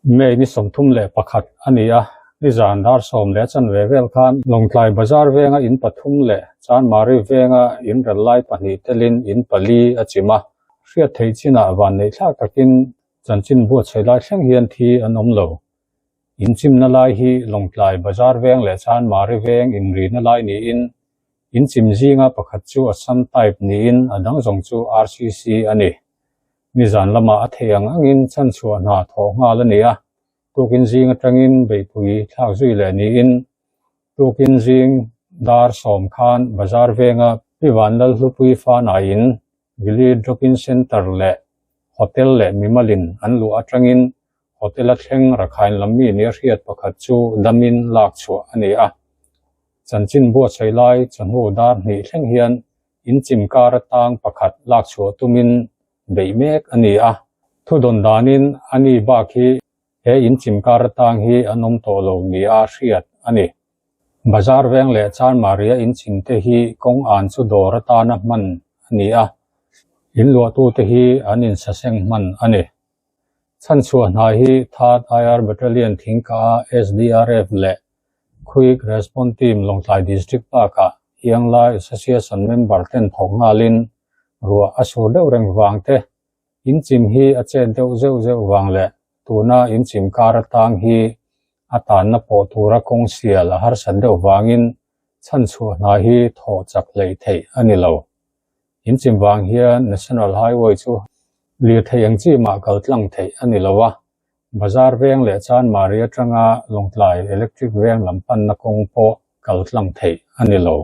May ni 31 a ni a, nizan dar 10 leh chanve vel khan Lawngtlai Bazar venga in pathum leh Chanmari venga in rel lai pahnih telin in pali a chim a. Hriat theih chinah vanneih thlak takin chanchin buatsaih lai thleng hian thi an awm lo. In chimna lai hi Lawngtlai Bazar veng leh Chanmari veng inrina lai niin in chim zinga pakhat chu Assam type niin a dang zawng chu RCC a ni. Nizan lamah a theih ang angin chhanchhuah hna thawh nghal a ni a, tukin zing atangin beihpui thlak zui leh niin tukin zing dar 10 khan Bazar venga Pi Vanlalhlupui Fanaiin Vili Drop-in Centre leh Hotel leh mimalin an luah atangin Hotel-a thleng Rakhine lam mi nia hriat pakhat chu damin lak chhuah a ni a. Chanchin buatsaih lai chawhnu dar hnih thleng hian in chim kar atang pakhat lak chhuah tumin beih mek a ni a. Thudawn danin a ni bak hi he in chim kar atang hi an awm tawh lo nia hriat a ni. Bazar veng leh Chanmari-a in chim te hi kawng an chu dawr atana hman a ni a, in luahtute hi an insaseng hman a ni. Chhanchhuah hna hi Third IR Battalion Thingka-a SDRF leh Quick Response Team Lawngtlai District bakah Ianglai Association member ten thawk nghalin ruah a sur deuh reng vang te, in chim hi a chet deuh zeuh zeuh vang leh tuna in chim kar atang hi a tanna pawh tura kawng sial a harsat deuh vangin chhanchhuah hna hi thawh chak hleih theih a ni lo. In chim vang hian National Highway chu lirthei ang chi mah kal tlang theih a ni lo a, Bazar veng leh Chanmari atanga Lawngtlai Electric veng lam panna kawng pawh kal tlang theih a ni lo.